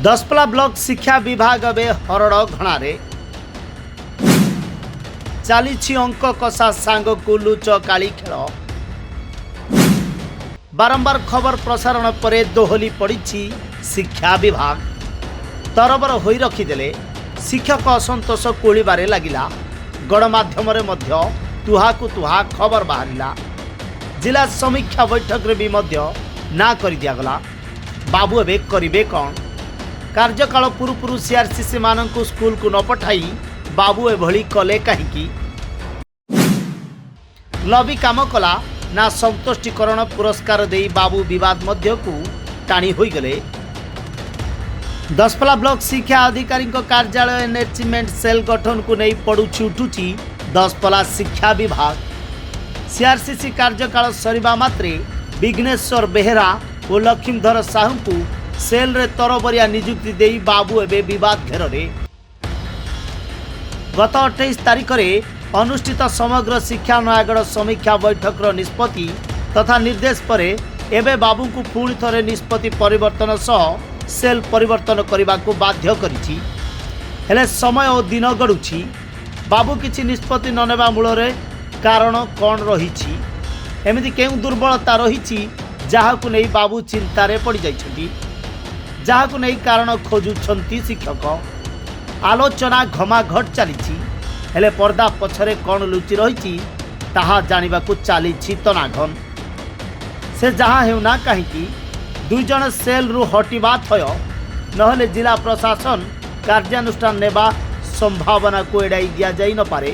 Daspalla block ଶିକ୍ଷା ବିଭାଗ ଏବେ ହରଡ଼ ଘଣାରେ ଚାଲିଛି। ଅଙ୍କ କଷା ସାଙ୍ଗକୁ ଲୁଚକାଳି ଖେଳ। ବାରମ୍ବାର ଖବର ପ୍ରସାରଣ ପରେ ଦୋହଲି ପଡ଼ିଛି ଶିକ୍ଷା ବିଭାଗ। ତରବର ହୋଇ ରଖିଦେଲେ ଶିକ୍ଷକ ଅସନ୍ତୋଷ କୁହୁଳିବାରେ ଲାଗିଲା। ଗଣମାଧ୍ୟମରେ ମଧ୍ୟ ତୁହାକୁ ତୁହା ଖବର ବାହାରିଲା। ଜିଲ୍ଲା ସମୀକ୍ଷା ବୈଠକରେ ବି ମଧ୍ୟ ନା କରିଦିଆଗଲା। ବାବୁ ଏବେ କରିବେ କ'ଣ? କାର୍ଯ୍ୟକାଳ ପୂର୍ବରୁ ସିଆର୍ସିସି ମାନଙ୍କୁ ସ୍କୁଲକୁ ନ ପଠାଇ ବାବୁ ଏଭଳି କଲେ କାହିଁକି? ଲବି କାମ କଲା ନା ସନ୍ତୁଷ୍ଟୀକରଣ ପୁରସ୍କାର ଦେଇ ବାବୁ ବିବାଦ ମଧ୍ୟକୁ ଟାଣି ହୋଇଗଲେ? ଦଶପଲ୍ଲା ବ୍ଲକ ଶିକ୍ଷା ଅଧିକାରୀଙ୍କ କାର୍ଯ୍ୟାଳୟ ଏନରିଚମେଣ୍ଟ ସେଲ୍ ଗଠନକୁ ନେଇ ପଡୁଛି ଉଠୁଛି ଦଶପଲ୍ଲା ଶିକ୍ଷା ବିଭାଗ। ସିଆର୍ସିସି କାର୍ଯ୍ୟକାଳ ସରିବା ମାତ୍ରେ ବିଘ୍ନେଶ୍ୱର ବେହେରା ଓ ଲକ୍ଷ୍ମୀଧର ସାହୁଙ୍କୁ ସେଲ୍ରେ ତରବରିଆ ନିଯୁକ୍ତି ଦେଇ ବାବୁ ଏବେ ବିବାଦ ଘେରରେ। ଗତ 28 ତାରିଖରେ ଅନୁଷ୍ଠିତ ସମଗ୍ର ଶିକ୍ଷା ନୟାଗଡ଼ ସମୀକ୍ଷା ବୈଠକର ନିଷ୍ପତ୍ତି ତଥା ନିର୍ଦ୍ଦେଶ ପରେ ଏବେ ବାବୁଙ୍କୁ ପୁଣି ଥରେ ନିଷ୍ପତ୍ତି ପରିବର୍ତ୍ତନ ସହ ସେଲ୍ ପରିବର୍ତ୍ତନ କରିବାକୁ ବାଧ୍ୟ କରିଛି। ହେଲେ ସମୟ ଓ ଦିନ ଗଡ଼ୁଛି, ବାବୁ କିଛି ନିଷ୍ପତ୍ତି ନ ନେବା ମୂଳରେ କାରଣ କ'ଣ ରହିଛି? ଏମିତି କେଉଁ ଦୁର୍ବଳତା ରହିଛି, ଯାହାକୁ ନେଇ ବାବୁ ଚିନ୍ତାରେ ପଡ଼ିଯାଇଛନ୍ତି, ଯାହାକୁ ନେଇ କାରଣ ଖୋଜୁଛନ୍ତି ଶିକ୍ଷକ? ଆଲୋଚନା ଘମାଘଟ ଚାଲିଛି। ହେଲେ ପର୍ଦ୍ଦା ପଛରେ କ'ଣ ଲୁଚି ରହିଛି, ତାହା ଜାଣିବାକୁ ଚାଲିଛି ତନାଘନ। ସେ ଯାହା ହେଉନା କାହିଁକି, 2 ଜଣ ସେଲ୍ରୁ ହଟିବା ଥୟ, ନହେଲେ ଜିଲ୍ଲା ପ୍ରଶାସନ କାର୍ଯ୍ୟାନୁଷ୍ଠାନ ନେବା ସମ୍ଭାବନାକୁ ଏଡ଼ାଇ ଦିଆଯାଇ ନପାରେ।